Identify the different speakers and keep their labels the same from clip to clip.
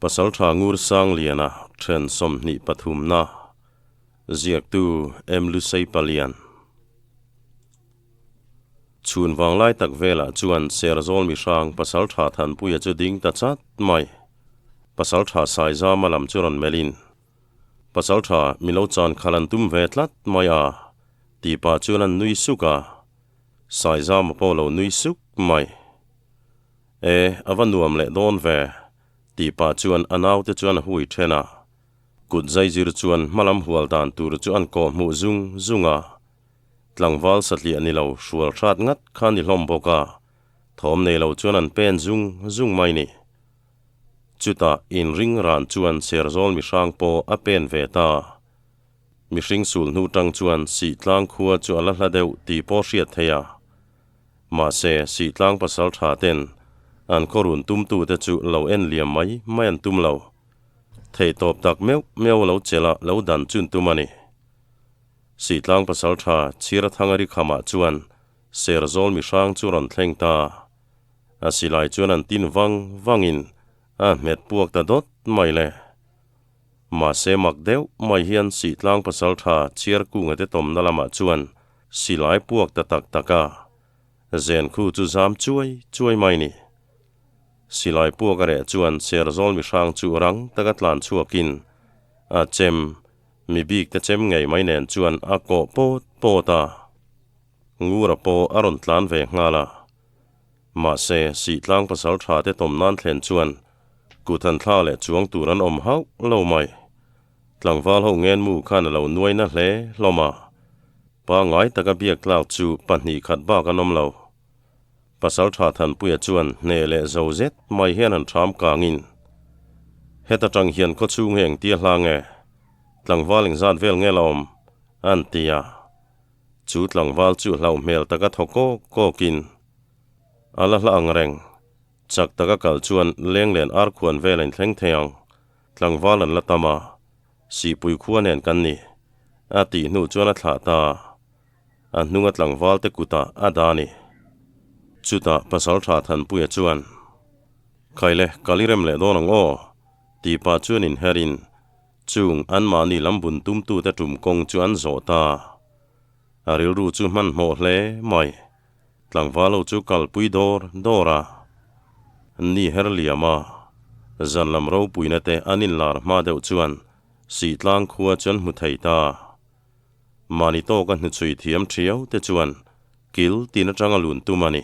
Speaker 1: Pasaltha Ngur Sangliana then 23 na ziaktu M Lusei Palian. Chhun vanglai tak velah chuan Serzawl mihrang Pasaltha Thanpuia chu ding ta chat mai. Pasaltha Saizama lam chu rawn melhin, Pasaltha milo chan khalh an tum ve tlat mai a, tih pah chuan an nui suk a. Saizama pawh lo nui suk mai. E, a va nuam leh dawn ve, tih pah chuan a naute chuan a hui then a. Kut zaizir chuan hmalam hual dan tur chu an kawh hmuh zung zung a. Tlangval satliah ni lo hrual hrat ngat kha ni hlawm bawk a, thawm nei lo chuan an pen zung zung mai ni. Chutah inring ran chuan Serzawl mihrang pawh a pen ve ta. Mihring sul hnu tang chuan Sihtlang khua chu a la hla deuh tih pawh hriat theih a. Mahse, Sihtlang pasal tha ten an khaw run tumtute chu lo en liam mai mai an tum lo. Theihtawp tak meuh meuh lo chelh a lo dan chun tum a ni. Sihtlang pasal tha Chhirathangari khamah chuan Serzawl mihrang chu rawn thleng ta. A silai chuan an tin vang vangin a hmet puak ta dawt mai le. Mahse mak deuh mai hian Sihtlang pasal tha Chhiarkunga te tawmna lamah chuan silai puak ta tak tak a, zen khu chu zam chuai chuai mai ni. Silai puak a reh chuan Serzawl mihrang chu rang taka tlan chhuakin a chem mi bik te chem ngei mai nen chuan a kawh pawt pawt a, Ngura pawh a rawn tlan ve nghal a. Mahse, Sihtlang pasal tha te tawm nan thlen chuan kut han thla leh chuang tur an awm hauh lo mai. Tlangval ho ngenmu khan a lo nuai na hle hlawm a. Pangngai taka biak tlak chu pahnih khat bak an awm lo. Pasal tha Thanpuia chuan hneh leh zo zet mai hian an ṭham kangin, Heta ṭang hian khawchhung hi engtia hla nge? Tlangval engzat vel nge la awm? an ti a. Chu tlangval chu hlauh hmel taka thaw kawk kawkin a la hla ang reng. Chak taka kal chuan lenglen ar khuan vel a inthleng thei ang. Tlangval an la tam a, Sihpui khua nen kan ni, a tih hnu chuan a thlah ta. A hnunga tlangval te kutah a dah a ni. Chutah Pasaltha Thanpuia chuan, Khaile, kal i rem leh dawn ang aw, tih pah chuan inherin Chung anmahni lam bun tumtute tum kawng chu an zawh ta. A rilru chu hmanhmawh hle mai. Tlangval ho chu kalpui dawr dawr a. Ni her liam a, zan lam ropuina te an inlar hma deuh chuan Sihtlang khua chu an hmu thei ta. Mahni tawka hnuchhui thiam thiau te chuan kil tin atanga lun tum a ni.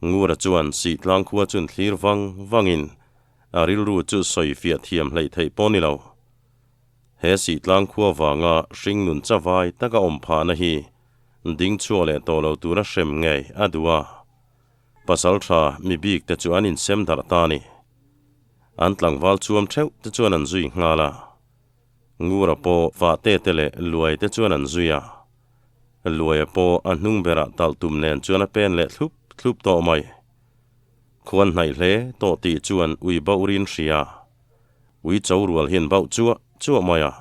Speaker 1: Ngura chuan Sihtlang khua chun thlir vang vangin A rilru chu sawi fiah thiam hleih theih pawh ni lo. He Sihtlang khua vanga hringnun chavai taka awm phahna hi ding chhuak leh tawh lo tura hrem ngei a duh a. Pasal tha mi bik te chu an insem darh ta a ni. An tlangval chuam theuh te chuan an zui nghal a. Ngura pawh fahte te leh luai te chuan an zui a. Luaia pawh a hnung berah talh tum nen chuan a pen leh thlup thlup tawh mai. Khuan hnaih hle tawh tih chuan ui bauh rin hria. Ui cho rual hian bauh chuah chuah mai a.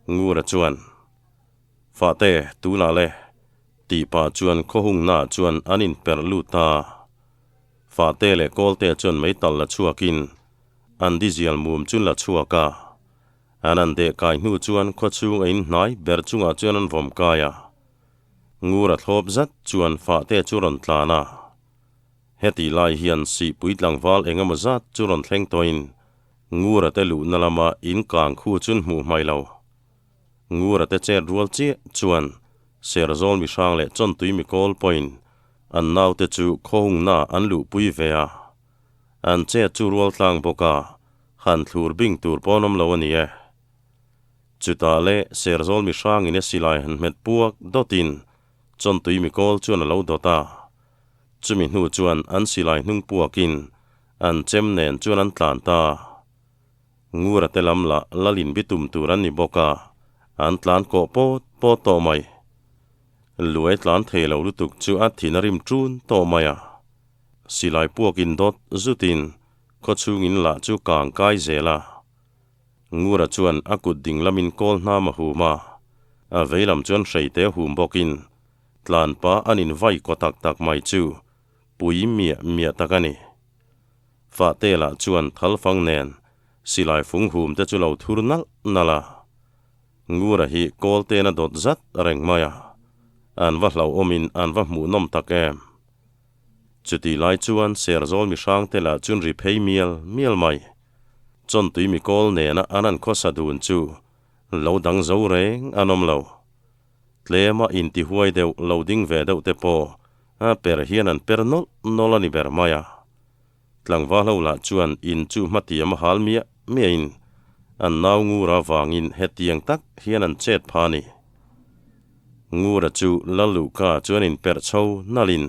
Speaker 1: Ngura chuan, Fahte, tunah le, tih pah chuan khawhungnaah chuan an inperh lut ta. Fahte leh Kawlte chuan meital la chhuakin an dizial mum chu la chhuak a. An an deh kai hnu chuan khawchhung a inhnai ber chungah chuan an vawm kai a. Ngura thlawp zat chuan Fahte chu rawn tlan a. Heti lai hian Sihpui tlangval eng emaw zat chu rawn thleng tawhin Ngura te luhna lama in kang khu chun hmuh hmai lo. Ngura te chet rual chiah chuan Serzawl mihrang leh Chawntui mikawl pawhin an naute chu khawhungna an luhpui ve a. An chet chu rual tlang bawk a, han thlur bing tur pawn awm lo a ni e. Chutah leh Serzawl mihrangin a silai han hmet puak dawtin Chawntui mikawl chuan a lo dawt a. Chumi hnu chuan an silai hnung puakin an chem nen chuan an tlan ta. Ngura te lam lah lalin bitum tur an ni bawk a, an tlan kawh pawt pawt tawh mai. Luai tlan thei lo lutuk chu a thin a rim ṭun tawh mai a. Silai puakin dawt zutin khawchhungin lah chu kang kai zel a. Ngura chuan a kut ding lamin kawl hnam a hum a, a vei lam chuan hreite a hum bawkin Tlanpa an invai kaw tak tak mai chu pui miah miah tak a ni. Fahte lah chuan thalfang nen Silai fung hum te chu lo thur nalh nalh a. Ngura hi kawl ten a dawt zat reng mai a, an va hlauhawmin an va hmuhnawm tak em. Chutih lai chuan Serzawl mihrang te lah chun ri phei mial mial mai. Chawntui mikawl nena an an khawsa dun chu lo dang zo reng an awm lo. Tlema intihuai deuh lo ding ve deuh te pawh a per hian an per nawlh nawlh a ni ber mai a. Tlangval ho lah chuan in chu hmatiam a hal miah miahin an nau Ngura vangin hetiang tak hian an chet pha a ni. Ngura chu Lal Luhka chuan in perh chho nalhin,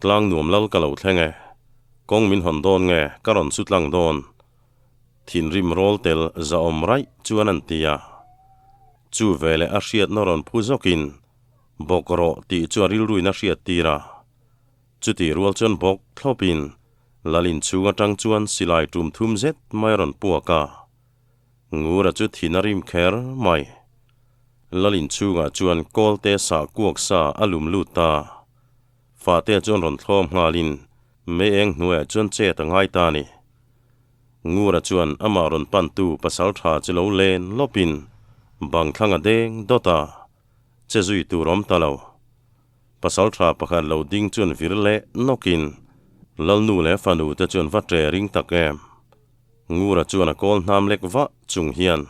Speaker 1: Tlang nuam lal ka lo thleng e, kawng min hawn dawn nge ka rawn chu tlang dawn? Thinrim rawl tel zahawm raih chuan an ti a. Chu veleh a hriatna rawn phu zawkin, Bawk rawh tih chu a rilruin a hriat tir a. Chutih rual chuan bawk thlawpin Lal inchhung atang chuan silai tum thum zet mai a rawn puak a. Ngura chu thin a rim kher mai. Lal inchhungah chuan kawlte sah kuak sa a lum lut ta. Fahte chuan rawn thlawm nghalin mei eng hnuaiah chuan chet a ngai ta a ni. Ngura chuan amah rawn pantu pasaltha chu lo len lawpin bang thlang a deng dawt a, che zui tur awm ta lo. Pasaltha pakhat lo ding chuan vir leh nawkin Lalnu leh fanu te chuan va ṭe ring tak em. Ngura chuan a kawl hnam lek vah chung hian,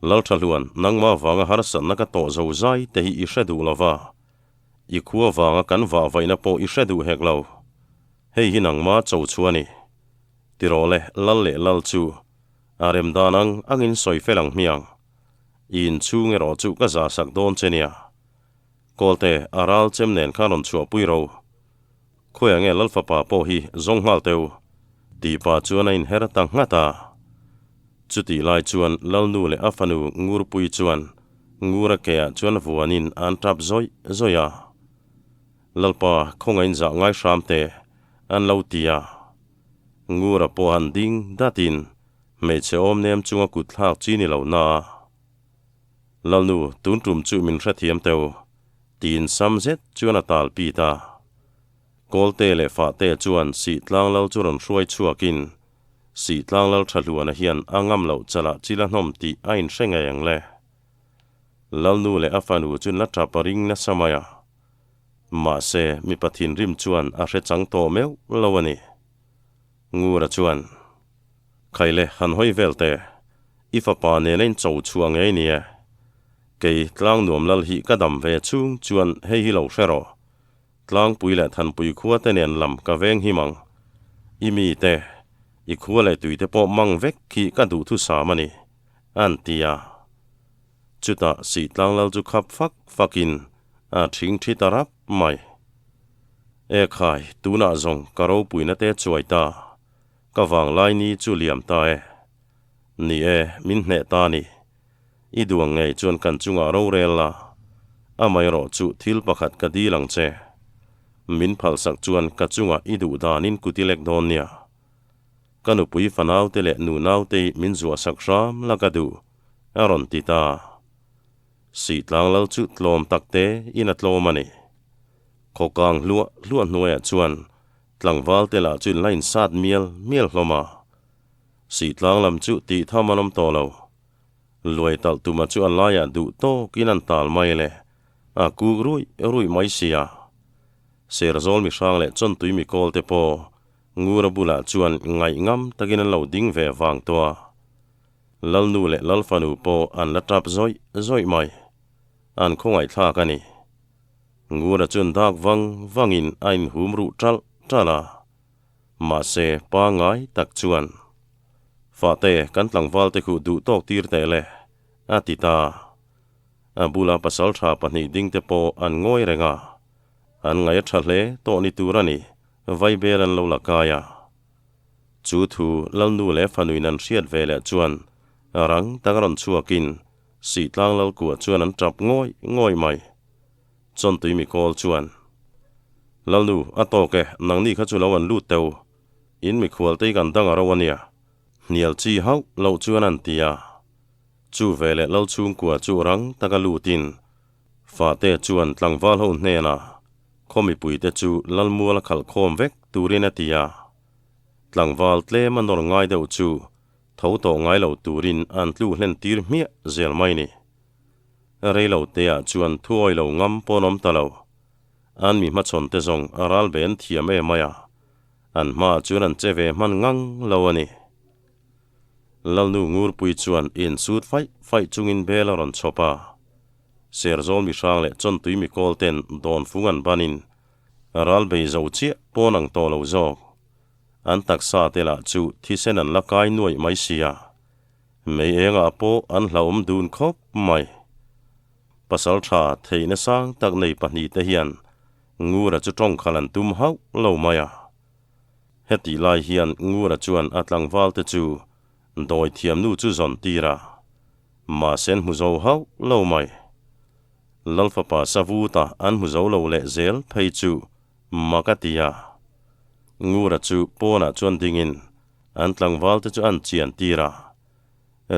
Speaker 1: Lalthahluan, nangmah vanga harsatna ka tawh zo zai te hi i hre duh lo va, i khua vanga kan vah vaihna pawh i hre duh hek lo. Hei hi nangmah cho chu a ni. Tirawh le, lal leh lal chu a rem dan ang angin sawi fel ang hmiang. I inchhung erawh chu ka za sak dawn che nia. Kawlte, a ral chem nen khan rawn chhuahpui ro. Khawiah nge Lalfapa pawh hi zawng nghal teu? Tih pah chuan a inher ta nghat a. Chutih lai chuan Lalnu leh a fanu Ngurpui chuan Ngura keah chuan vuanin an tap zawih zawih a. Lalpa, khawngaih zah ngai hram teh, an lo ti a. Ngura pawh han ding datin hmeichhe awm nem chunga kut thlak chi ni lo na. Lalnu, tun tum chu min hrethiam teu. Tiin sam zet chuan a tal pit a. Kawlte leh Fahte chuan Sihtlang Lal chu rawn hruai chhuakin Sihtlang Lal Thahluana hian a ngam loh chalah chil a hnawm tih a inhre ngei ang le. Lalnu leh a fanu chu la tap a ring nasa mai a. Mahse, mipa thinrim chuan a hre chang tawh meuh lo a ni. Ngura chuan, Khaile, han hawi vel teh. I fapa nena in cho chhuah ngei ni e. Kei, Tlangnuam lal hi ka dam ve chung chuan hei hi lo hre rawh. Tlangpui leh Thanpui khua te nen lam ka veng him ang. I mi te, i khua leh tui te pawh mang vek khi ka duhthusam a ni, an ti a. Chutah Sihtlang lal chu khap fak fakin a thing thi ta rap mai. E khai, tunah zawng ka ropuina te chuai ta. Ka vanglai ni chu liam ta e. Ni e, min hneh ta ni. I duang ngei chuan kan chungah rorel la, amaherawh chu thil pakhat ka dil ang che. Min phalsak chuan ka chungah i duh danin kut i lek dawn nia. Ka nupui fanaute leh nunaute hi min zuahsak hram la ka duh, a rawn ti ta. Sihtlang lal chu tlawm tak te in a tlawm a ni. Khawkang hluah hluah hnuaiah chuan tlangval te lah chu in la insat mial mial hlawm a. Sihtlang lam chu tih tham an awm tawh lo. Luai talh tuma chu a laiah duh tawkin an tal mai le, a kuk ruih ruih mai sia. Serzawl mihrang leh chawntui mikawl te pawh Ngura bulah chuan ngaih ngam takin an lo ding ve vang tawh a. Lalnu leh Lalfanu pawh an la tap zawih zawih mai. An khawngaihthlak a ni. Ngura chuan dak vang vangin a inhum ruh ṭalh ṭalh a. Mahse, pangngai tak chuan, Fahte, kan tlangval te khuh duh tawk tir teh le, a ti ta. A bula pasaltha pahnih ding te pawh an ngawi reng a, an ngaih a tha hle tawh ni tur a ni, vaibel an lo la kai a. Chu thu Lalnu leh fanuin an hriat ve leh chuan rang tak a rawn chhuakin Sihtlang Lalkuah chuan an tap ngawih ngawih mai. Chawntui mikawl chuan, Lalnu, a tawk e, nangni kha chu lo an lut teu. In mikhual te hi kan dang a ro a nia. Hnial chi hauh loh chuan an ti a. Chu veleh Lal chhungkua chu rang taka lutin Fahte chuan tlangval ho hnenah khaw mipuite chu Lalmual a khalh khawm vek turin a ti a. Tlangval tlem a nawr ngai deuh chu tho tawh ngai lo turin an tlu hlen tir hmiah zel mai ni. Rei lo teah chuan thuawi lo ngam pawn awm ta lo. An mi hmachhawn te zawng a ral ve an thiam em mai a, an hmaah chuan an che ve hman ngang lo a ni. Lalnu Ngurpui chuan insut faih faih chungin bel a rawn chhawp a. Serzawl mihrang leh Chawntui mikawl ten dawnfung an banin ral bei zo chiah pawn ang tawh lo zawk. An taksa te lah chu thisen an la kai nuaih mai sia. Mei engah pawh an hlauhawm dun khawp mai. Pasaltha theihna sang tak nei pahnihte hian Ngura chu tawngkhal an tum hauh lo mai a. Hetih lai hian Ngura chuan a tlangval te chu dawi thiamnu chu zawn tir a, mahse an hmu zo hauh lo mai. Lalfapa Savuta an hmu zo lo leh zel phei chu mak a ti a. Ngura chu pawnah chuan dingin an tlangval te chu an chian tir a,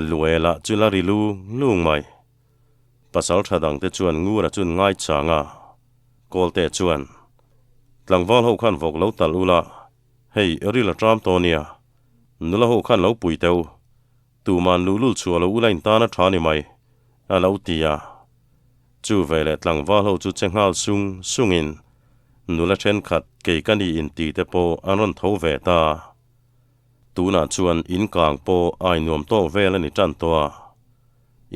Speaker 1: Luela chu la ri lung lung mai. Pasal tha dangte chuan Ngura chu an ngaichang a. Kawlte chuan, Tlangval ho khan vawk lo talh ula, hei ril a ṭam tawh nia, nula ho khan lo pui teh u, tuman luhlul chhuah lo ula in tan a ṭha ni mai, a lo ti a. Chu veleh tlangval ho chu che nghal sung sungin nula ṭhenkhat kei ka ni in ti te pawh an rawn tho ve ta. Tunah chuan in kang pawh ai nuam tawk vel a ni ṭan tawh a.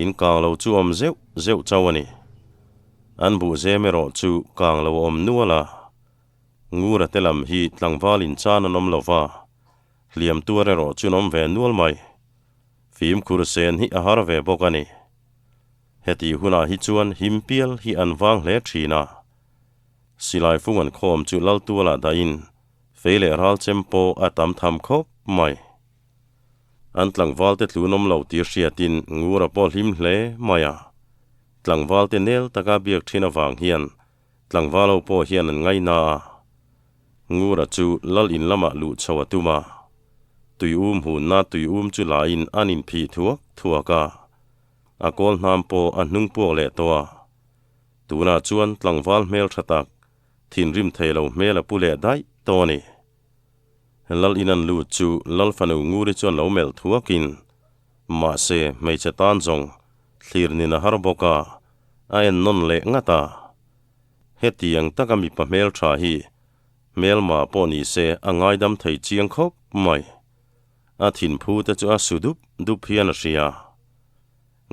Speaker 1: In kang lo chu awm zeuh zeuh chauh a ni. An buh zem erawh chu kang lo a awm nual a. Ngura te lam hi tlangval in chan an awm lo va, hliam tuar erawh chu an awm ve nual mai. Fimkhur sen hi a har ve bawk a ni. Heti hunah hi chuan him pial hi an vang hle thin a. Silai fung an khawm chu Laltualah dahin fei leh ral chem pawh a tam tham khawp mai. An tlangvalte tlunawm lo tih hriatin Ngura pawh hlim hle mai a. Tlangvalte nel taka biak thin avang hian tlangval ho pawh hian an ngaina a. Ngura chu lal in lamah luh chho a tum a. Tuium hunna tuium chu lain an inphih thuak thuak a. A kawl hnam pawh a hnung puak leh tawh a. Tunah chuan tlangval hmel tha tak, thinrim thei lo hmel a pu leh daih tawh a ni. Lal in an lut chu Lal fanu Nguri chuan lo melh thuakin, mahse hmeichhe tan zawng thlir nin a har bawk a, a en nawn leh ngat a. Hetiang taka mipa hmeltha hi hmelma pawh ni se a ngaidam thei chiang khawp mai. A thinphu te chu a su dup dup hian a hria.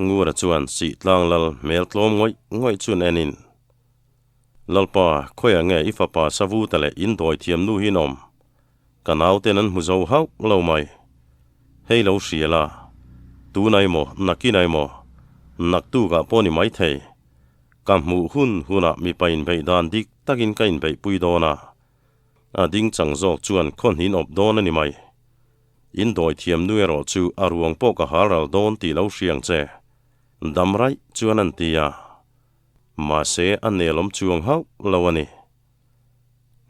Speaker 1: Ngura chuan Sihtlang Lal hmel tlawm ngawih ngawih chuan enin, Lalpa, khawiah nge i fapa Savuta leh in dawi thiam nu hi an awm? Ka nauten an hmu zo hauh lo mai. Hei lo hria la, tunai maw, nakinai maw, naktukah pawh ni maithei. Ka hmuh hun hunah mipa inbeih dan dik takin ka inbeihpui dawn a, a ding chang zawk chuan khaw hnin awp dawn a ni mai. In dawi thiam nu erawh chu a ruang pawh ka hal ral dawn tih lo hria ang che. Dam raih chuan an ti a. Mahse, a nelawm chuang hauh lo a ni.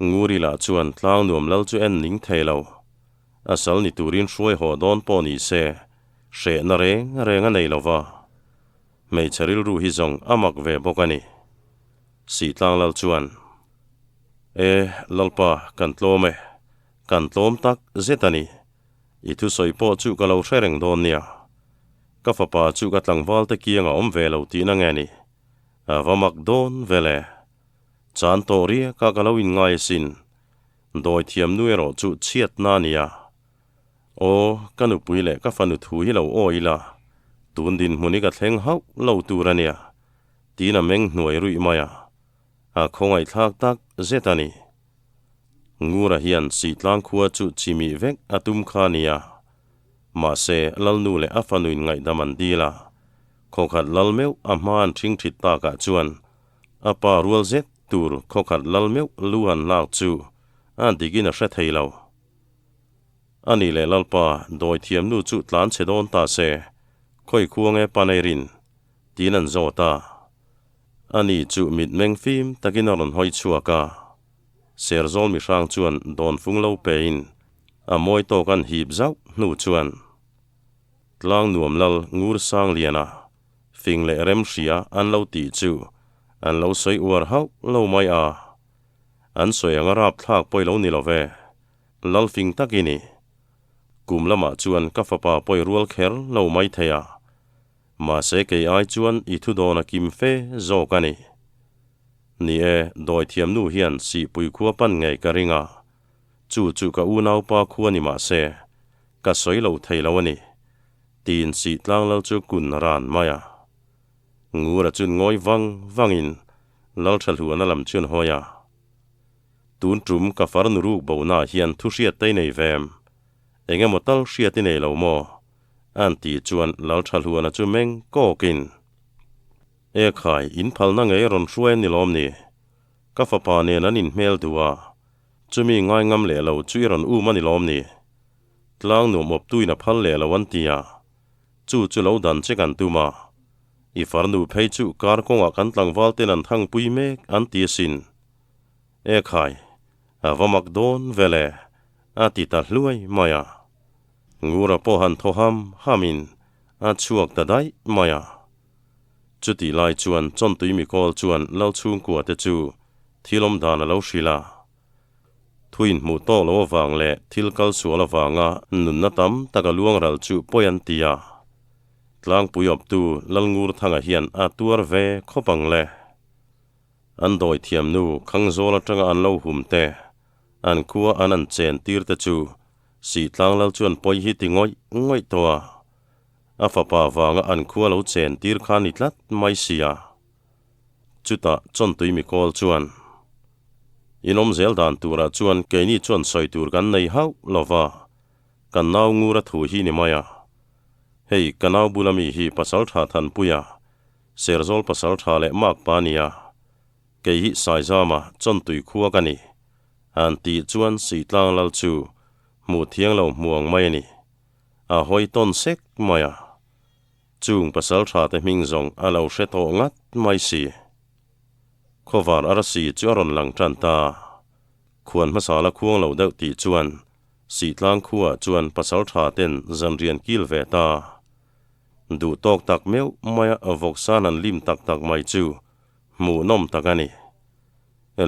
Speaker 1: Nguri lah chuan tlang nuam lal chu en ning thei lo. A sal ni turin hruai haw dawn pawh ni se, hrehna reng reng a nei lo va. Hmeichhe rilru hi zawng a mak ve bawk a ni. Sihtlang lal chuan, E, Lalpa, kan tlawm e. Kan tlawm tak zet a ni. I thusawi pawh chu ka lo hre reng dawn nia. Ka fapa chu ka tlangval te kiang a awm ve lo tihna nge ni? A va mak dawn vel e. Chan tawh riak a ka lo inngai asin. Dawi thiam nu erawh chu chhiatna a nia. Aw, ka nupui leh ka fanu thu hi lo awi ila, tun dinhmun hi ka thleng hauh lo tur a nia, tiin a meng hnuai ruih mai a. A khawngaihthlak tak zet a ni. Ngura hian Sihtlang khua chu chimih vek a tum kha a nia. Mahse, Lalnu leh a fanuin ngaihdam an dil a. Khawkhat lal meuh a hma an ṭhing ṭhit takah chuan a pa rual zet tur khawkhat lal meuh lu han lak chu a dikin a hre thei lo. A nih leh Lalpa, dawithiamnu chu tlan chhe dawn ta se, khawi khuang e Paneirin? tiin an zawt a. Ani chu mitmeng fim takin a rawn hawi chhuak a. Serzawl mihrang chuan dawnfung lo pein a mawi tawk an hip zauh hnu chuan tlang nuam lal ngur sang liana fing leh rem hria an lo tih chu an lo sawi uar hauh lo mai a. An sawi anga rapthlak pawh i lo ni lo ve. Lal fing tak i ni. Kum lamah chuan ka fapa pawi rual kher lo mai thei a, mahse kei ai chuan i thu dawn a kim fe zawk a ni. Ni e, dawithiamnu hian sihpui khua pan ngei ka ring a, chu chu ka unaupa khua ni mahse, ka sawi lo thei lo a ni, tiin sih tlanglal chu kun ran mai a. Ngura chun ngawi vang vangin Lalthahluana lam chuan hawi a. Tun tum ka farnu ruk bonaah hian thu hriat te i nei ve em? Eng emaw tal hriat i nei lo maw? A'n ti chuan Lalthahluana chu meng kawkin, E khai, in phalna ngei a rawn hruai a ni lawm ni? Ka fapa nen an inhmel duh a, chumi ngai ngam leh lo chu i rawn um a ni lawm ni? Tlang nuam awptuin a phal leh lo an ti a, chu chu lo dan che kan tum a. I farnu phei chu kar kawngah kan tlangval ten an thangpui mek an ti asin. E khai, a va mak dawn vel e, a ti ta hluai mai a. Ngura pawh han thaw ham hamin a chhuak ta daih mai a. Chutih lai chuan Chawntui Mikawl chuan Lalchhungkua te chu thil awm dan a lo hrilh a. Thu inhmuh tawk lo avang leh thil kal sual avanga nunna tam tak a luang ral chu pawi an ti a. Tlangpui awptu Lalngurthanga hian a tuar ve khawp ang le. An dawi thiamnu Khangzawl atanga an lo hum te, an khua an an chen tir te chu Sihtlang lal chuan pawi hi ti ngawih ngawih tawh a. A fapa vanga an khua lo chen tir kha ni tlat mai sia. Chutah Chawntui Mikawl chuan, In awm zel dan turah chuan keini chuan sawi tur kan nei hauh lo va, kan nau ngur a thu hi ni mai a. Hei, ka nau bula mi hi Pasaltha Thanpuia, Serzawl Pasaltha leh Makpa nia, kei hi Saizama Chawntui khua ka ni, han tih chuan Sihtlang Lal chu hmuh thiang lo hmuang mai a ni. A hawi tawn sek mai a. Chung pasal tha te hming zawng a lo hre tawh ngat mai si. Khawvar arsi chu a rawn lang tan ta. Khuan hmasa la khuang lo deuh tih chuan Sihtlang khuaah chuan pasal tha ten zanrian kil ve ta. Duh tawk tak meuh maia vawksan an lim tak tak mai chu hmuhnawm tak a ni.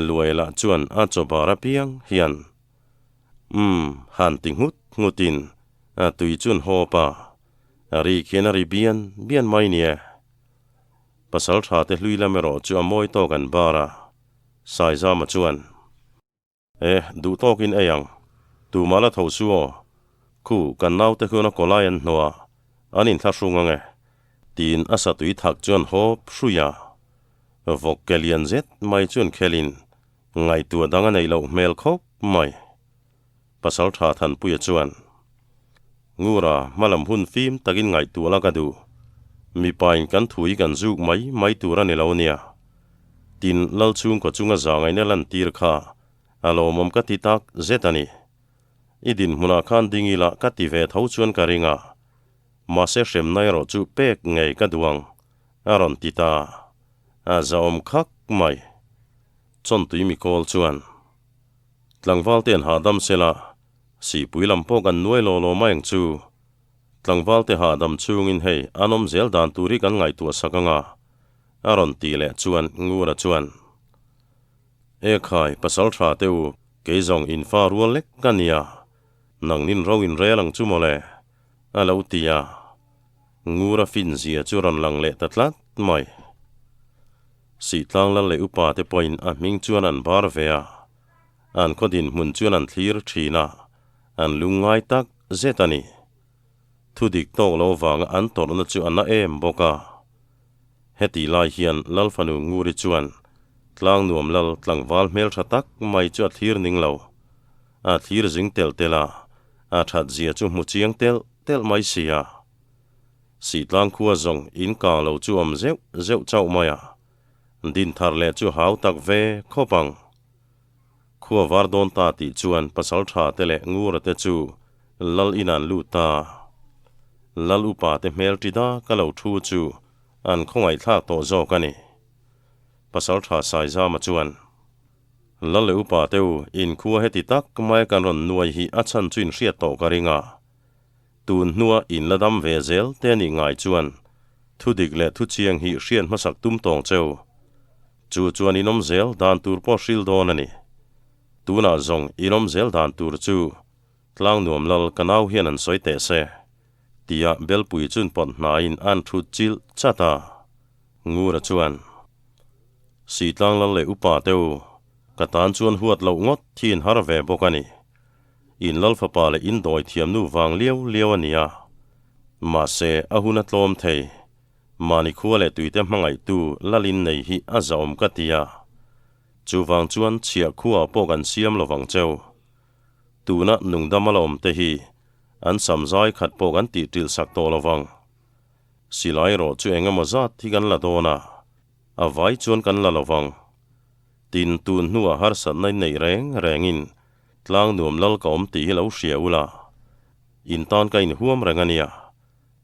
Speaker 1: Luai lah chuan a chaw bar apiang hian Umm, han ti nghut nghutin a tui chuan hawp a. A ri khian a ri bian bian mai nia. Pasal tha te hlui lam erawh chu a mawi tawk an bar a, Saizama chuan, E, duh tawkin ei ang, tumah la tho su aw, khu kan naute khuan a kawlai an hnawh a, an inthlahrung ang e, tiin a satui thak chuan hawp hrui a. Vawk ke lian zet mai chuan khelin ngaihtuah dang a neih loh hmel khawp mai. Pasal tha Thanpuia chuan, Ngura, hmalam hun fim takin ngaihtuah la ka duh. Mipain kan thu hi kan zuk mai mai tur a ni lo nia. Tin, Lalchhungkaw chunga zangaina lantir kha a lawmawm ka ti tak zet a ni. I dinhmunah khan ding ila ka ti ve tho chuan ka ring a. Mahse hremna erawh chu pek ngei ka duh ang, a rawn ti ta. A zahawm khak mai. Chawntui mikawl chuan. Tlangval te an hahdam sela, sihpui lam pawh kan nuai law law mai ang chu. Tlangval te hahdam chungin hei an awm zel dan tur hi kan ngaihtuah sak ang a, a rawn tih leh chuan Ngura chuan, E khai, pasal tha te u, kei zawng in fa rual lek ka nia, nangnin ro in rel ang chu mawle, a lo ti a. Ngura fin zia chu rawn lang leh ta tlat mai. Sihtlang lal leh upa te pawhin a hming chuan an bar ve a, an khaw dinhmun chuan an thlir thin a, an lungngai tak zet a ni. Thu dik tawk lo vanga an tawrhna chu a na em bawk a. Hetih lai hian Lal fanu Nguri chuan tlang nuam lal tlangval hmeltha tak mai chu a thlir ning lo. A thlir zing telh telh a, a that zia chu hmu chiang telh telh mai si a. Sihtlang khua zawng in kang lo chu awm zeuh zeuh chauh mai a, din thar leh chu hau tak ve khawp ang. Khua var dawn ta tih chuan pasal tha te leh ngura te chu lal in an lut ta. Lal upa te hmel ṭi dak a lo thu chu an khawngaihthlak tawh zawk a ni. Pasal tha Saizama chuan, Lal leh upa te u, in khua heti tak mai kan rawn nuai hi a chhan chu in hriat tawh ka ring a. Tun hnua in la dam ve zel te nih ngai chuan thu dik leh thu chiang hi hriat hmasak tum tawng cheu. Chu chuan in awm zel dan tur pawh hril dawn a ni. Tunah zawng in awm zel dan tur chu. Tlangnuam lal ka nau hian an sawi teh se, tia Belpui chun pawt hnaiin a'n thut chilh chat a. Ngura chuan, Sitlang lal leh upa te u, ka tan chuan huat loh ngawt hi in har ve bawk a ni. In lal fapa leh in dawi thiam nu vang liau liau a nia. Mahse, a hun a tlawm thei. Mahni khua leh tuite hmangaihtu lal in nei hi a zahawm ka ti a. Chuvang chuan chhiah khuaah pawh kan siam lovang cheu. Tuna nungdam a la awm te hi an sam zai khat pawh kan tih ṭilh sak tawh lovang. Silai erawh chu eng emaw zat hi kan la dawn a, a vai chuan kan la lovang. Tin, tun hnuah harsatna in neih reng rengin tlang nuam lal ka awm tih hi lo hria ula, in tan ka inhuam reng a nia,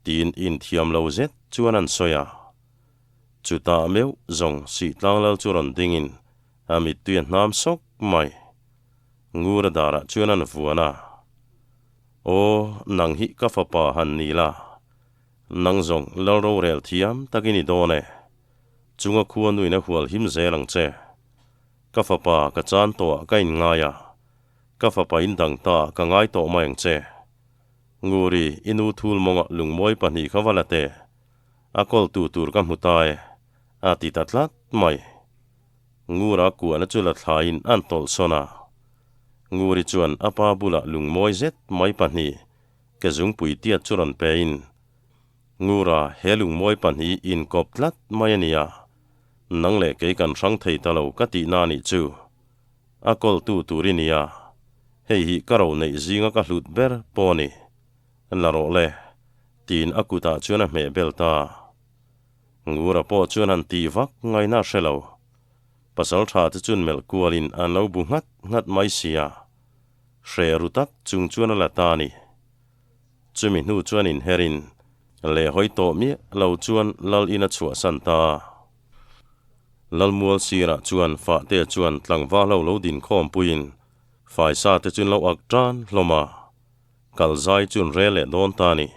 Speaker 1: tiin inthiam lo zet chuan an sawi a. Chutah meuh zawng Sihtlang lal chu rawn dingin a mittui a hnam sawk mai. Ngura darah chuan an vuan a, Aw, nang hi ka fapa han ni la, nang zawng lal rorel thiam tak i ni dawn e, chunga khua nuin a hual him zel ang che. Ka fapa ka chan tawhah ka inngai a, ka fapa in dang ta ka ngai tawh mai ang che. Nguri, i nu thul mawngah lungmawi pahnih kha va la teh, a kawltu tur ka hmu ta e, a ti ta tlat mai. Ngura kuahna chu la thlaiin an tawlh sawn a. Nguri chuan a pa bulah lungmawi zet mai pahnih ke zungpui tiat chu rawn pein, Ngura, he lungmawi pahnih inkawp tlat mai a nia, nang leh kei kan hrang thei ta lo ka tihna a nih chu. A kawltu tur i nia, hei hi ka ro neih zinga ka hlut ber pawh a ni. La rawh le, tiin a kutah chuan a hmeh bel ta. Ngura pawh chuan han tih vak ngaihna a hre lo. Pasal tha te chuan melh kualin an lo bu nghat nghat mai si a. Hre ru tak chung chuan a la ta a ni. Chumi hnu chuan inherin leh hawi tawh miah lo chuan Lal in a chhuahsan ta a. Lalmual sirah chuan Fahtea chuan tlangval ho lo din khawmpuiin Faisa te chuan lo ak tan hlawm a. Kal zai chu an rel leh dawn ta a ni.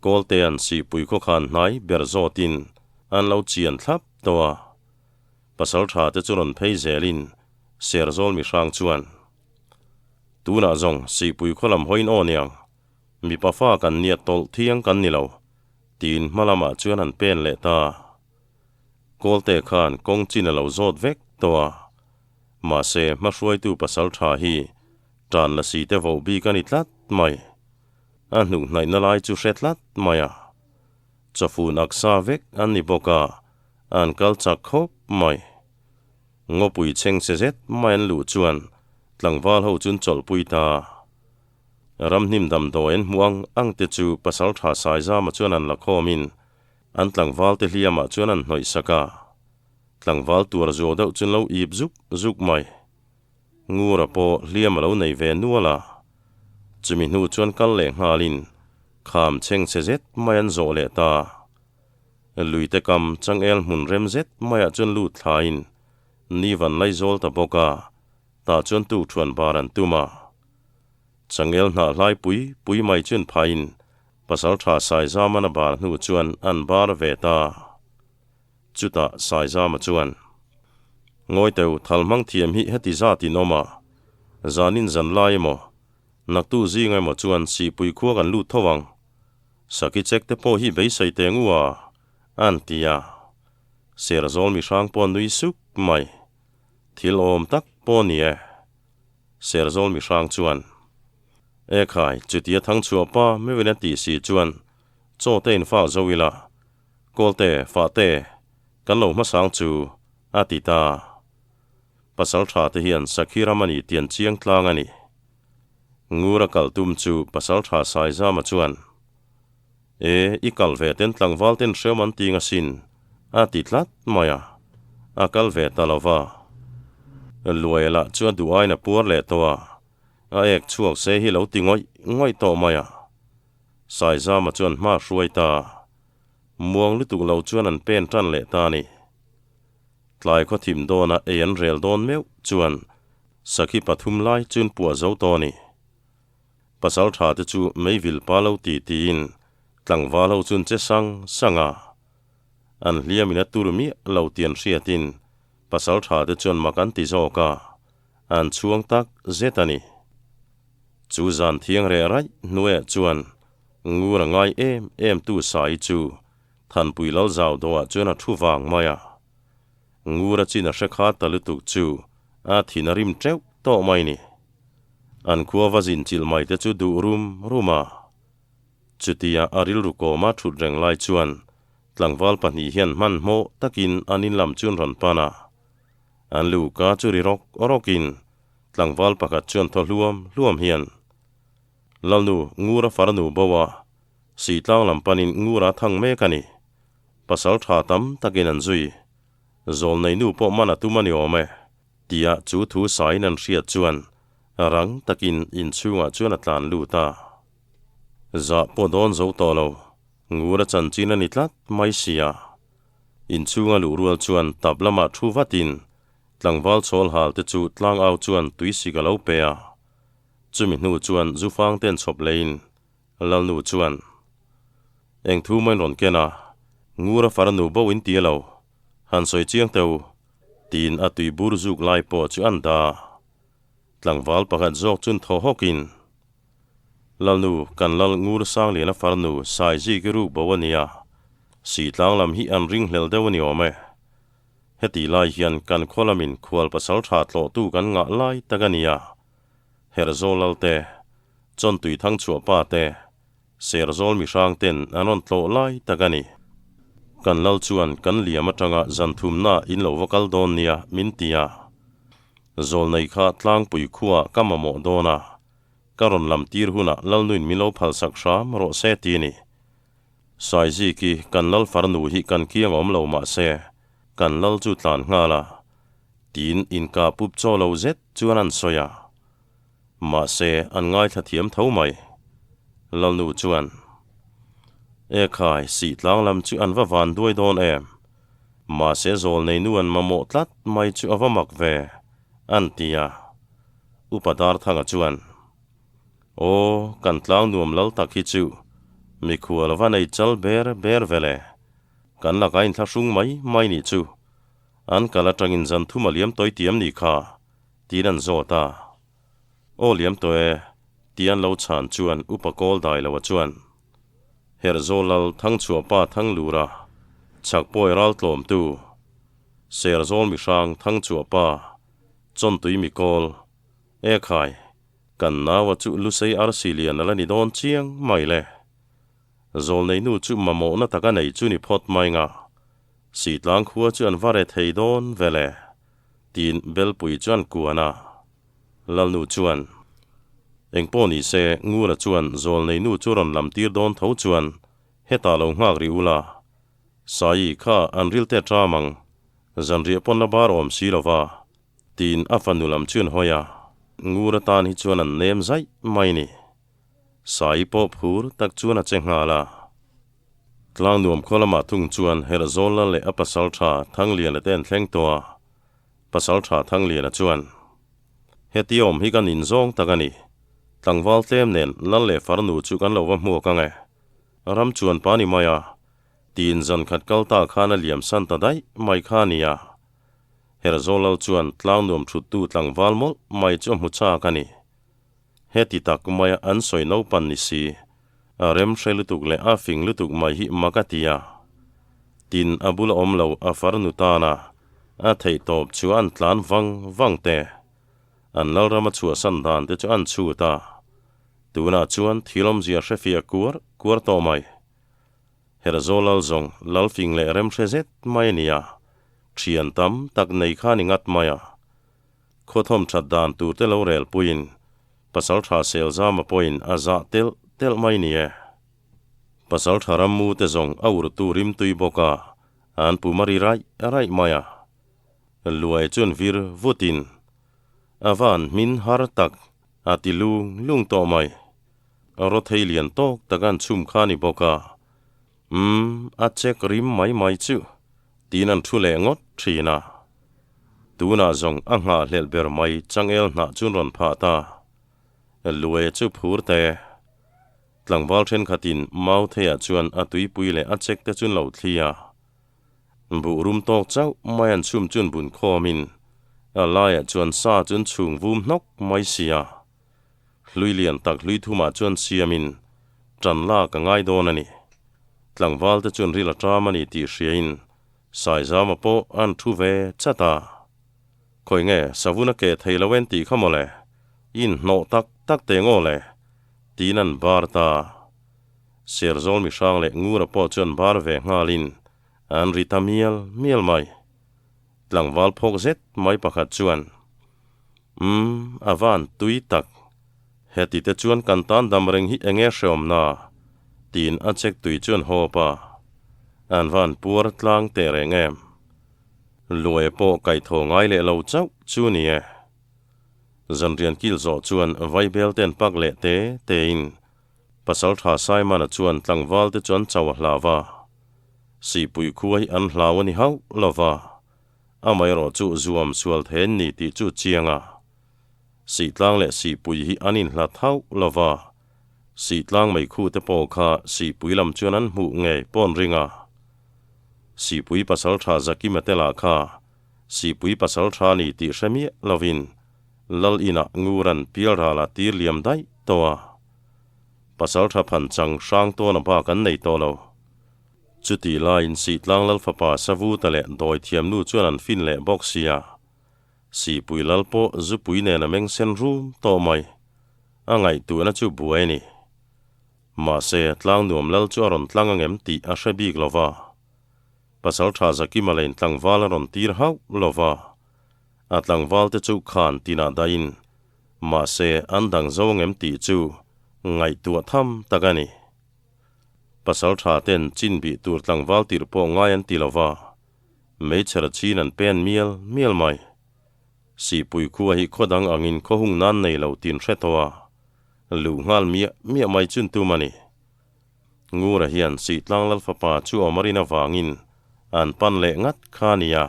Speaker 1: Kawltea'n sihpui khawkhan hnai ber zawtin an lo chian thlap tawh a. Pasal tha te chu rawn phei zelin Serzawl mihrang chuan, Tunah zawng sihpui khaw lam hawiin aw niang, mipa fa kan nia tawlh thiang kan ni lo, tiin hma lamah chuan an pen leh ta. Kawlte khan kawng chin a lo zawt vek tawh a. Mahse hmahruaitu pasal tha hi Tan la si te voh bik a ni tlat mai. A hnuk hnaihna lai chu hre tlat mai a. Chawfun aksa vek an ni bawk a, an kal chak khawp mai. Ngawpui chheng che zet mai an luh chuan tlangval ho chun chawlhpui ta. Ramhnim damdawi an hmuh ang ang te chu pasaltha Saizama chuan an la khawmin an tlangval te hliamah chuan an hnawih sak a. Tlangval tuar zuau deuh chun lo ip zuk zuk mai. Ngura pawh hliam a lo nei ve nual a, chumi hnu chuan kal leh nghalin kham chheng chhe zet mai an zawh leh ta. Luite kam changel hmun rem zet maiah chuan lut thlain ni van lai zawl ta bawk a, tah chuan tukṭhuan bar an tum a. Changel hnah hlai pui pui mai chuan phain pasalṭha Saizaman a bar hnu chuan an bar ve ta. Chutah Saizama chuan, Ngawi teu, thal hmang thiam hi heti zat in awm a, zanin zan lai emaw, naktu zing emaw chuan sihpui khua kan lut tho ang. Saki chek te pawh hi beisei teh ngu a, a'n ti a. Serzawl mihrang pawh nui suk mai. Thil awm tak pawh a ni e. Serzawl mihrang chuan, Ekhai, chutia thangchhuah pa meuhin a tih si chuan chaw te infak zo ila, Kawlte, Fahte, kan lo hmasang chu, a ti ta. Pasal tha te hian Sakhi ram a ni tian chiang tlang a ni. Ngura kal tum chu Pasal tha Saizama chuan, E, i kal ve ten tlangval ten hreu man ting asin, a ti tlat mai a. A kal ve ta lo va. Luaia lah chu a duh aiin a puar leh tawh a, a ek chhuak se hi lo ti ngawih ngawih tawh mai a. Saizama chuan hma hruai ta. Muang lutuk lo chuan an pen tan leh ta a ni. Tlai khaw thim dawna ei an rel dawn meuh chuan sakhi pathum lai chun puah zo tawh a ni. Pasal tha te chu meivil pa lo ti tiin tlangval ho chun che sang sang a. An hliamin a tur miah lo ti an hriatin pasal tha te chuan mak an ti zawk a, an chhuang tak zet a ni. Chu zan thiang reh raih hnuaiah chuan ngur a ngai em em tu Sai chu Thanpui lal zau dawhah chuan a thu vang mai a. Ngur a chin a hre kha ta lutuk chu a thin a rim teuh tawh mai ni. An khua va zin chilh mai te chu duh rum rum a. Chutia a rilru kawma thut reng lai chuan tlangval pahnih hian hmanhmawh takin an in lam chu an rawn pan a. An lu ka chu ri rawk rawkin tlangval pakhat chuan thaw hluam hluam hian, Lalnu, Ngura farnu bo a, Sitlang lam panin Ngura thang mek a ni. Pasal tha tam takin an zui. Zawlneinu pawh man a tum a ni awm e, tia chu thu saiin an hriat chuan rang takin inchhungah chuan a tlan lut a. Zah pawh dawn zo tawh lo, Ngura chanchin a ni tlat mai sia. Inchhunga luh rual chuan tap lamah thu vatin tlangval chawl hal te chu tlangau chuan tuisik a lo pe a. Chumi hnu chuan zufang ten chhawp leiin Lalnu chuan, Eng thu main rawn ken a, Ngura farnu bo in ti lo, han sawi chiang teu, tiin a tui bur zuk lai pawh chu an da. Tlangval pakhat zawk chun thaw hawkin, Lalnu, kan lal Ngur Sangliana farnu Saiziki ruk bo a nia, Sitlang lam hi an ringhlel deuh a ni awm e. Heti lai hian kan khaw lamin khual pasal tha tlawhtu kan ngah lai tak a nia. Herhzawl lal te, Chawntui Thangchhuah pa te, Serzawl mihrang ten an rawn tlawh lai tak a ni. Kan lal chuan kan liam atanga zan thumna in lo va kal dawn nia min ti a. Zawlnei kha tlangpui khuaah ka mamawh dawn a, ka rawn lam tir hunah Lalnuin min lo phalsak hram rawh se ti a ni. Saiziki kan lal farnu hi kan kiang awm lo mah se, kan lal chu tlan nghal a, tiin inka pup chaw lo zet chuan an sawi a. Mahse, an ngaithla thiam tho mai. Lalnu chuan, E khai, Sihtlang lam chu an va van duai dawn em? Mahse, zawlneinu an mamawh tlat mai chu a va mak ve, an ti a. Upa Darthanga chuan, Aw, kan tlang nuam lal tak hi chu mikhual va nei chal ber ber ve le. Kan lakah inthlahrung mai mai nih chu. An kal atangin zan thum a liam tawi tiam nih kha. Tiin an zawt a. Aw liam tawh e, ti an lo chhan chuan Upa Kawl dai lo a chuan. Herhzawl lal Thangchhuah pa Thanglura, Chhakpawi ral tlawmtu, Serzawl mihrang Thangchhuah pa, Chawntui mikawl, E khai, kan naua chu Lusei arsi lian a la ni dawn chiang mai le. Zawlneinu chu mamawhna taka nei chu ni phawt mai nga. Sitlang khua chu an va re thei dawn ve le. Tiin Belpui chuan kuan a. Lalnu chuan, Eng pawh ni se, Ngura chuan Zawlneinu chu rawn lam tir dawn tho chuan hetah lo nghak rih ula. Saii kha an ril te ṭam ang, zanriah pawn la bar awm si lova, tiin a fanu lam chu an hawi a. Ngura tan hi chuan an nem zaih mai ni. Saii pawh phur tak chuan a che nghal a. Tlang nuam khaw lamah thung chuan Herhzawla leh a pasal tha Thangliana te an thleng tawh a, pasal tha Thangliana chuan, Heti awm hi kan inzawng tak a ni. Tlangval tlem nen Lal leh Farnu chu kan lo va hmuak ang e. Ram chuan pa ni mai a, tiin zan khat kal ta khan a liam san ta daih mai kha a ni a. Herhzawlal chuan tlang nuam thuttu tlangval mawlh mai chu a hmu chak a ni. Heti tak maia an sawi naupan ni si, a rem hre lutuk leh a fing lutuk mai hi mak a ti a. Tin, a bula awm lo a farnu tana a theih tawp chu an tlan vang vang te. An lalrama chhuahsan dan te chu an chhut a. Tunah chuan thil awmzia hrefiah kuar kuar tawh mai. Herhzawl lal zawng lal fing leh rem hre zet mai a ni a, thian tam tak nei kha a ni ngat mai a. Khawthawm that dan tur te lo rel puiin pasal tha sel zama pawhin a zah telh telh mai ni e. Pasal tha rammu te zawng a ur tu rim tui bawk a, an pum a ri raih raih mai a. Luai chuan vir vutin a van hmin har tak a ti lung lung tawh mai. Rawthei lian tawk tak an chhum kha ni bawk a, umm a chek rim mai mai chu tiin an thu leh ngawt thin a. Tunah zawng a nghahhlelh ber mai changel hnah chu an rawn phah ta. Luai chu phur te. Tlangval thenkhatin Mautheiah chuan a tuipui leh a chek te chu an lo thli a. Buh rum tawk chauh mai an chhum chu an bun khawmin a laiah chuan sa chu an chhung vum hnawk mai si a. Hlui lian tak hlui thumah chuan siamin ṭan lak a ngai dawn a ni. Tlangval te chuan ril a ṭam a ni tih hriain Saizama pawh an ṭhu ve chat a. Khawi nge savun a keh thei lo en tih kha mawle, inhnawh tak tak teh ngaw le, tiin an bar ta. Serzawl mihrang leh Ngura pawh chuan bar ve nghalin an ri ta mial mial mai. Tlangval phawk zet mai pakhat chuan, Umm, a van tui tak. Heti te chuan kan tan dam reng hi enge hreawmna? tiin a chek tui chuan hawp a. An van puar tlang teh reng em? Luai pawh kaihthawh ngai leh lo chauh chu ni e. Zanrian kil zawh chuan Vaibel ten pak leh te tein Pasaltha Saimana chuan tlangval te chu an chau a hlau a. Sihpui khua hi an hlau a ni hauh lo va, amaherawh chu zuam sual thei an ni tih chu chiang a. Sihtlang leh Sihpui hi an inhlat hauh lo va, Sihtlang meikhu te pawh kha Sihpui lam chuan an hmuh ngei pawn ring a. Sihpui pasaltha Zakima te lah kha Sihpui pasaltha a ni tih hre miah lovin Lal inah Nguran pialral a tir liam daih tawh a. Pasaltha phan chang hrang tawn a bak an nei tawh lo. Chutih laiin Sihtlang Lal fapa Savuta leh Dawithiamnu chuan an fin leh bawk sia. Sihpui Lal pawh zupui nen a meng sen rum tawh mai. A ngaihtuahna chu buai a ni. Mahse, Tlangnuam Lal chu a rawn tlang angem tih a hre bik lo va. Pasaltha Zakima lein tlangval a rawn tir hauh lo va. A tlangval te chu khan tinah dahin Mahse, an dang zo ngem tih chu ngaihtuah tham tak a ni. Pasal tha ten chin bih tur tlangval tirh pawh ngai an ti lo va, meichher chin an pen mial mial mai. Sihpui khua hi khaw dang angin khaw hung nan nei lo tin hre tawh a, luh nghal miah miah mai chun tum a ni. Ngura hian Sihtlang Lalfapa chu awm a rin avangin an pan leh ngat kha a nia.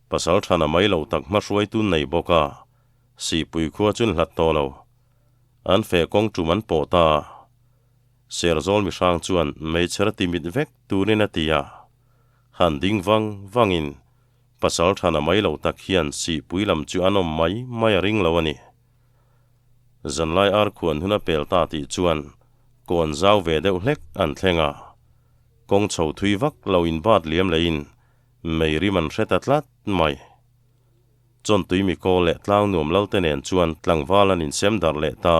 Speaker 1: Pasal thana mai lo tak hmahruaitu nei bawk a, Sihpui khua chu an hlat tawh lo. An feh kawng tum an pawh ta. Serzawl mihrang chuan meichher ti mit vek turin a ti a. Han ding vang vangin pasal thana mai lo tak hian Sihpui lam chu an awm mai mai a ring lo a ni. Zanlai ar khuan hun a pel ta tih chuan kawn zau ve deuh hlek an thleng a. Kawng chho thui vak lo inbat liam leiin mei rim an hre ta tlat mai. Chawntui mikawl leh tlang nuam lal te nen chuan tlangval an insem darh leh ta.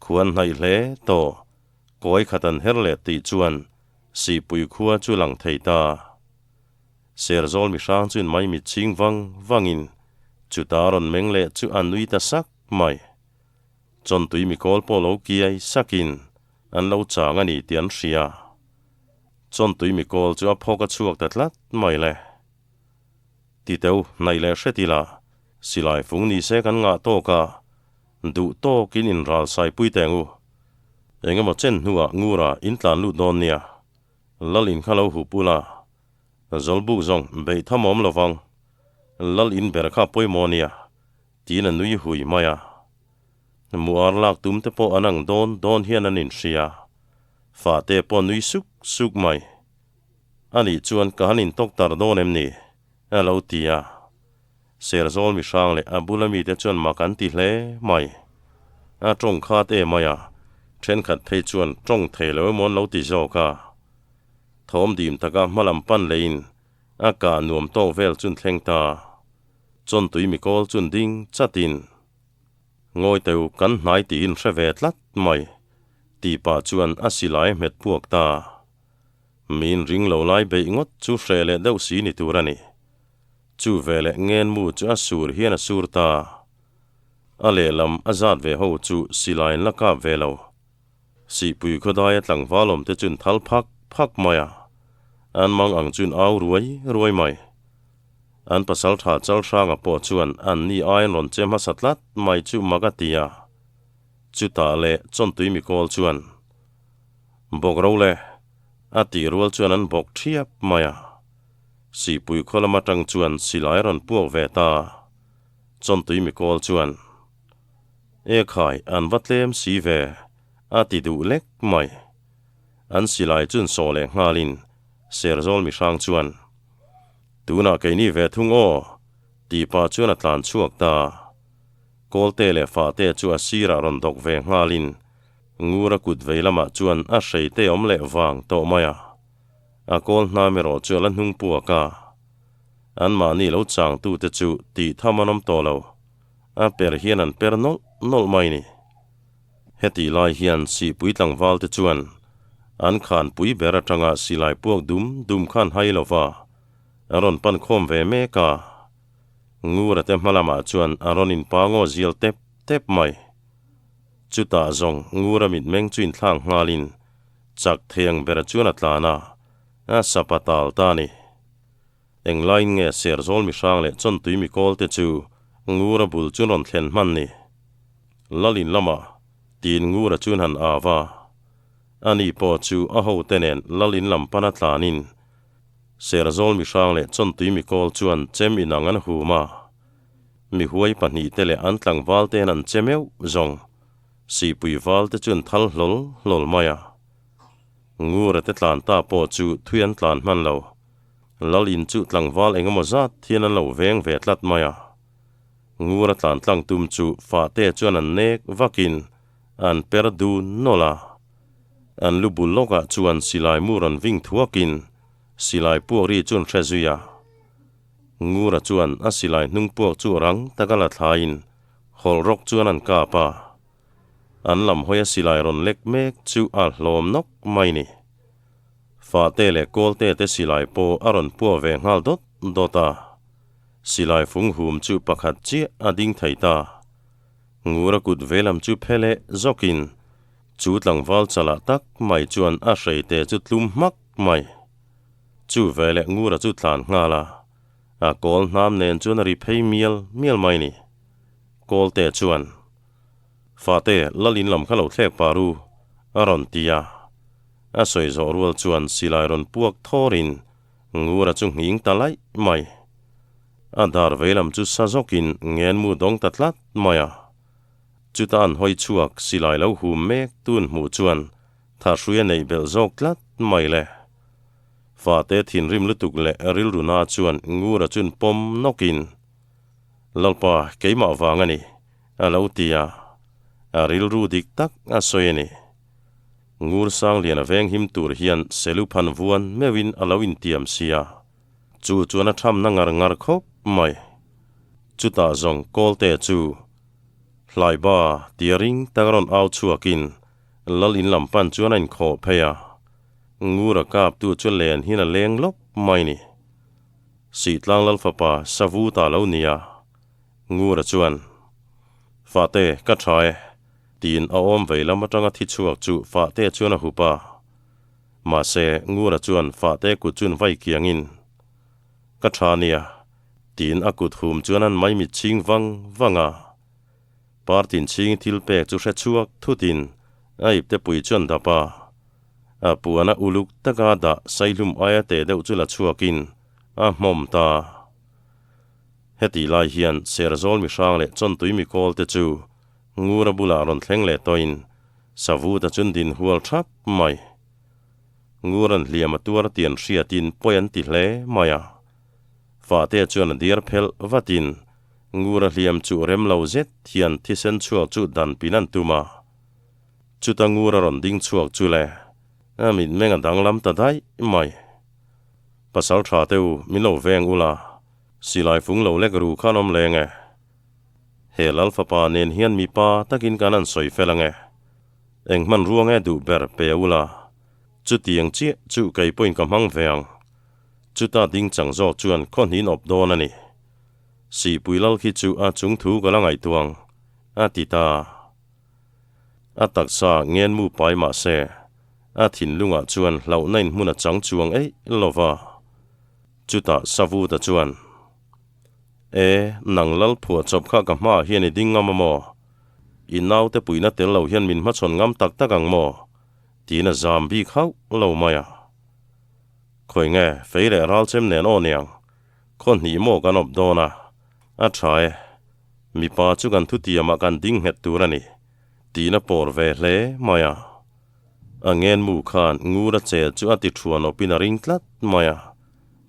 Speaker 1: Khuan hnaih hle tawh, kawi khat an her leh tih chuan Sihpui khua chu lang thei ta. Serzawl mihrang chuin maimit chhing vang vangin chuta rawn meng leh chu a nui ta sak mai. Chawntui mikawl pawh lo kiai sakin an lo chang a ni tih an hria. Chawntui mikawl chu a phawk a chhuak ta tlat mai le. Ti teu, hnaih leh hret ila, silai fung ni se kan ngah tawk a, duh tawkin in ral saipui teng u. Eng emaw chen hnuah ngura in tlan lut dawn nia, lal in kha lo hup ula, zawlbuk zawng beih tham awm lovang, lal in ber kha pawimawh nia, tiin a nui hui mai a. Muar lak tum te pawh an ang dawn dawn hian an inhria, fate pawh nui suk suk mai. A nih chuan ka han intawk tar dawn em ni? a lo ti a. Serzawl mihrang leh a bula mite chuan mak an ti hle mai. A tawng khat em mai a, thenkhat phei chuan tawng thei lo emaw an lo ti zawk a. Thawm dim taka hmalam pan leiin a kah nuam tawk vel chun thleng ta. Chawntui mikawl chun ding chatin, Ngawi teu kan hnai tiin hre ve tlat mai, tih pah chuan a silai hmet puak ta. Min ring lo lai beih ngawt chu hreh leh deuh si ni tur a ni. Chu veleh ngenmu chu a sur hian a sur ta. A lehlam a zat ve ho chu silaiin la kap ve lo. Sihpui khawdaia tlangval awmte chun thal phak phak mai a, an mang ang chun au ruai ruai mai. An pasal tha chal hranga pawh chuan an ni aiin rawn che hmasa tlat mai chu mak a ti a. Chutah leh chawntui mikawl chuan. Bawk ro le, a tih rual chuan an bawk thiap mai a. Sihpui khaw lam atang chuan silai a rawn puak ve ta. Chawntui mikawl chuan, E khai, an va tlem si ve, a ti duh lek mai. An silai chun sawh leh nghalin Serzawl mihrang chuan, Tunah keini ve thung aw, tih pah chuan a tlan chhuak ta. Kawlte leh Fahte chu a sirah rawn dawk ve nghalin Ngura kut vei lamah chuan a hreite awm leh vang tawh mai a. A kawl hnam erawh chu a la hnung puak a. Anmahni lo changtute chu tih tham an awm tawh lo. A per hian an per nawlh nawlh mai ni. Hetih lai hian sihpui tlangvalte chuan an khanpui ber atanga silai puak dum dum khan hai lova an rawn pan khawm ve mek a. Ngura te hma lamah chuan an rawn inpangaw zial tep tep mai. Chutah zawng Ngura mitmeng chu inthlak nghalin chak thei ang bera chuan a tlan a, a sapa tal ta a ni. Englaiin nge Serzawl mihrang leh Chawntui mikawlte chu Ngura bul chu rawn thlen hman ni? Lalin lamah tiin Ngura chuan han au a. Ani pawh chu a hote nen Lalin lam pana tlanin Serzawl mihrang leh Chawntui mikawl chuan chem inang an hum a. Mihuai pahnihte leh an tlangval te'n an che meuh zawng. Sihpui val te chu an thal hlawl hlawl mai a. Ngura te tlan ta pawh chu thui an tlan hman lo. Lal in chu tlangval eng emaw zat hian an lo veng ve tlat mai a. Ngura tlan tlang tum chu fahte chuan an nek vakin an per dun nawlh a. An lu bul lawkah chuan silai mu rawn ving thuakin silai puak ri chu an hre zui a. Ngura chuan a silai hnung puak chu rang taka la thlaiin hawlh rawk chuan an kap a. An lam hawi a silai rawn lek mek chu a hlawm nawk mai ni. Fahte leh Kawlte te silai pawh a rawn puah ve nghal dawt dawt a. Silai fung hum chu pakhat chiah a ding thei ta. Ngura kut ve lam chu phe leh zawkin chu tlangval chalah tak mai chuan a hreite chu tlum hmak mai. Chu ve leh Ngura chu tlan nghal a, a kawl hnam nen chuan a ri phei mial mial mai ni. Kawlte chuan, Fate, Lalin lam kha lo thlek pah ru, a rawn ti a. A sawi zawh rual chuan silai rawn puak thawrin Ngura chu nghing ta laih mai. A dar vei lam chu sa zawkin ngenmu dawng ta tlat mai a. Chuta an hawi chhuak silai lo hum mek tun hmuh chuan thahrui a neih belh zawk tlat mai le. Fate thinrim lutuk leh rilru na chuan Ngura chun pawm nawkin, Lalpa, keimah vang a ni, a lo ti a. A rilru dik tak a sawi a ni. Ngur Sangliana veng him tur hian Selu phan vuan meuhin a lo intiam sia. Chu chuan a thamna ngar ngar khawp mai. Chutah zawng Kawlte chu Hlaiba tia ring tak a rawn au chhuakin Lal in lam pan chuan a inkhawh phei a. Ngura kaptu chu len hian a leng lawp mai ni. Sihtlang Lal fapa Savu ta lo nia. Ngura chuan, Fate, ka tha e. Tiin a awm vei lam atanga thi chhuak chu Fahte chuan a hup a. Mahse, Ngura chuan Fahte kut chun vai kiangin, Ka tha nia, tiin a kut hum chuan an maimit chhing vang vang a. Partin chhing thil pek chu hre chhuak thutin a ipte pui chuan dap a. A puana uluk taka dah saihlum aia teh deuh chu la chhuakin a hmawm ta. Hetih lai hian Serzawl mihrang leh Chawntui mikawl te chu Ngura bulah rawn thleng leh tawhin Savuta chun din hual thap mai. Nguran hliam a tuar tian hriatin pawi an ti hle mai a. Fahte chuan a diar phelh vatin Ngura hliam chu rem lo zet hian thisen chhuak chu dan pin an tum a. Chuta Ngura rawn ding chhuak chu le a mitmeng a danglam ta daih mai. Pasal tha te u min lo veng ula, silai fung lo lek ru khan awm leng e. He Lal fapa nen hian mipa takin kan an sawi fel ange. Eng hmanrua nge duh ber pe ula, chutiang chiah chu kei pawhin ka hmang ve ang. Chuta ding chang zawk chuan khaw hnin awp dawn a ni. Sihpui Lal khi chu a chung thu ka la ngaihtuang, a ti ta. A taksa ngenmu pai mah se, a thinlungah chuan hlauhna in hmun a chang chuang eih lo va. Chutah Savuta chuan. E, nang lal phuah chawp kha ka hmaah hian i ding ngam a maw? I naute puihna tel lo hian min hmachhawn ngam tak tak ang maw? Tiin a zam bik hauh lo mai a. Khawi nge, fei leh ral chem nen aw niang, khaw hnih maw kan awp dawn a, a tha e. Mipa chu kan thutiamah kan ding nghet tur a ni, tiin a pawr ve hle mai a. A ngenmu khan ngur a chel chu a ti thuan awpin a ring tlat mai a.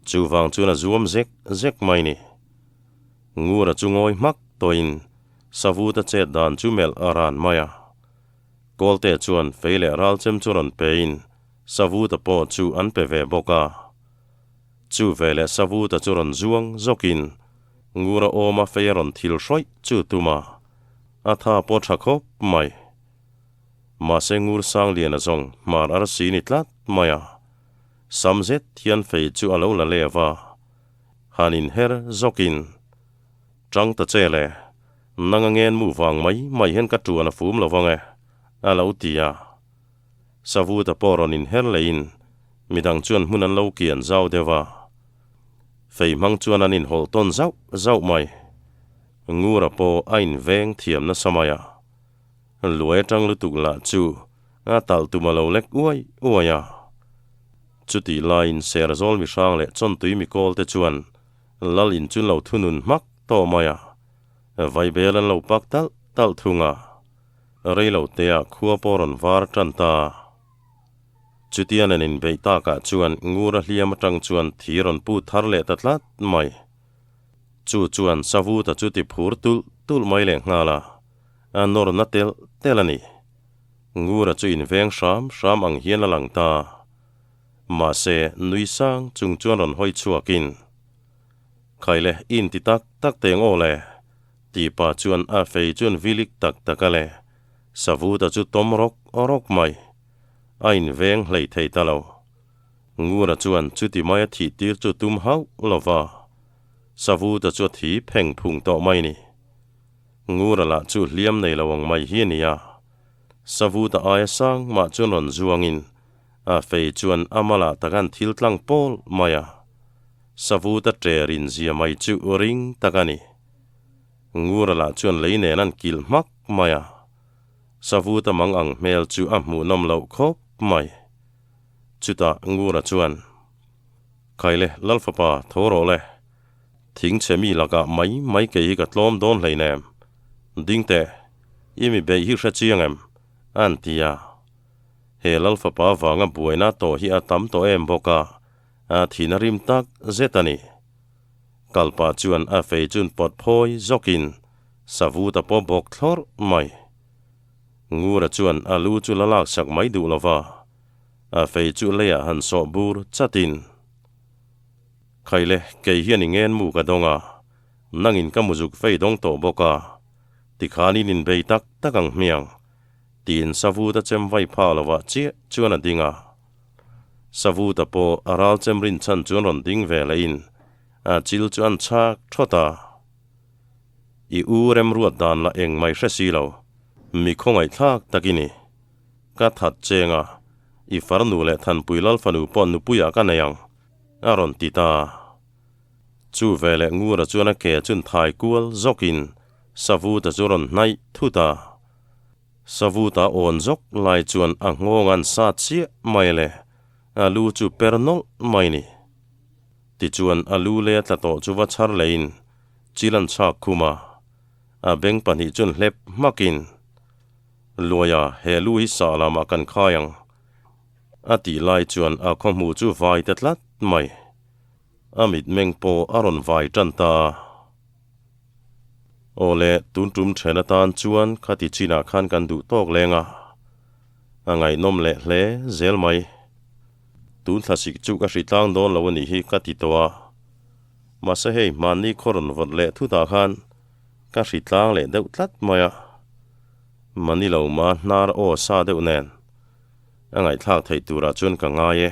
Speaker 1: Chuvang chuan a zuam zek zek mai ni. Ngura chu ngawi hmak tawhin Savuta chet dan chu melh a ran mai a. Kawlte chuan fei leh ralchem chu rawn pein Savuta pawh chu an pe ve bawk a. Chu veleh Savuta chu rawn zuang zawkin Ngura awma fei a rawn thil hrawih chu tum a, a tha pawh tha khawp mai. Mahse Ngur Sangliana zawng hmar arsi ni tlat mai a, sam zet hian fei chu a lo la lev a, han inher zawkin, Tang ta che le, nang a ngen mu vang mai mai hian ka tuan a fum lo vang e, a lo ti a. Savuta pawh rawn inher leiin midang chuan hmun an lo kian zau deuh a. Fei hmang chuan an inhawlh tawn zauh zauh mai. Ngura pawh a inveng thiam nasa mai a. Luai atang lutuk lah chu a talh tum a lo lek uai uai a. Chutih laiin Serzawl mihrang leh Chawntui mikawl te chuan Lal in chu lo thunun hmak tawh mai a. Vaibel an lo pak talh talh thung a. Reilo tea khua pawh rawn var tan ta. Chutian an inbeih takah chuan Ngura hliam atang chuan thi rawn put thar leh ta tlat mai. Chu chuan Savuta chu ti phur tulh tulh mai leh nghal a, a nawr na telh telh a ni. Ngura chu inveng hram hram ang hian a lang ta. Mahse, nui sang chung chuan rawn hawi chhuakin, Khaile, i inti tak tak teng aw le, tih pah chuan a fei chuan vilik tak tak a le. Savuta chu tawm rawk rawk mai. A inveng hlei thei ta lo. Ngura chuan chuti maia thih tir chu tum hauh lo va. Savuta chu a thi pheng phung tawh mai ni. Ngura lah chu hliam nei lo ang mai hi a ni a. Savuta aia sang mah chuan rawn zuangin a fei chuan a malah takan thil tlang pawl mai a. Savuta ṭer inzia mai chu ring tak a ni. Ngura lah chuan lei nen an kilh hmak mai a. Savuta mang ang hmel chu a hmuhnawm loh khawp mai. Chutah Ngura chuan, Khaile, Lalfapa, tho rawh le. Thing chhe mi lakah mai mai kei hi ka tlawm dawn hleinem. Ding teh, i mi beih hi hre chiang em? An ti a. He Lalfapa vanga buaina tawh hi a tam tawh em bawk a, a thihna rim tak zet a ni. Kalpa chuan a fei chun pawt phawi zawkin Savuta pawh bawk thlawrh mai. Ngura chuan a lu chu la laksak mai duh lova, a fei chu leiah han sawh bur chatin, Khaile, kei hian i ngen mu ka dawng a, nangin ka muzuk fei dawng tawh bawk a, tikhan in inbei tak tak ang hmiang, tiin Savuta chem vai phah lovah chiah chuan a ding a. Savuta pawh a ral chem rin chhan chuan rawn ding ve lehin a chil chu an chhak thawt a. I u remruat dan la eng mai hre si lo, mi khawngaihthlak tak i ni. Ka that cheng a, i farnu leh Thanpui Lalfanu pawh nupuiah ka nei ang, a rawn ti ta. Chu veleh Ngura chuan a ke chun thai kual zawkin Savuta chu rawn hnaih thut a. Savuta awn zawk lai chuan a nghawng an sat chiah mai le, a lu chu per nawlh mai ni. Tichuan a lu leh a tla tawh chu va chhar leiin chil an chhak khum a, a beng pahnih chuan hlep hmakin, Luaia, he lu hi sah lamah kan khai ang, a tih lai chuan a khawhmuh chu vai ta tlat mai. A mitmeng pawh a rawn vai tan ta a. Aw le, tun tum then atan chuan khati chinah khan kan duh tawk leng a, a ngaihnawm leh hle zel mai. Tun thlasik chu ka hri tlang dawn lo a nih hi ka ti tawh a. Mahse hei hmanni khaw rawn vawt leh thutah khan ka hri tlang leh deuh tlat mai a. Mani lo ma hnar aw sa deuh nen a ngaihthlak theih turah chuan ka ngai e.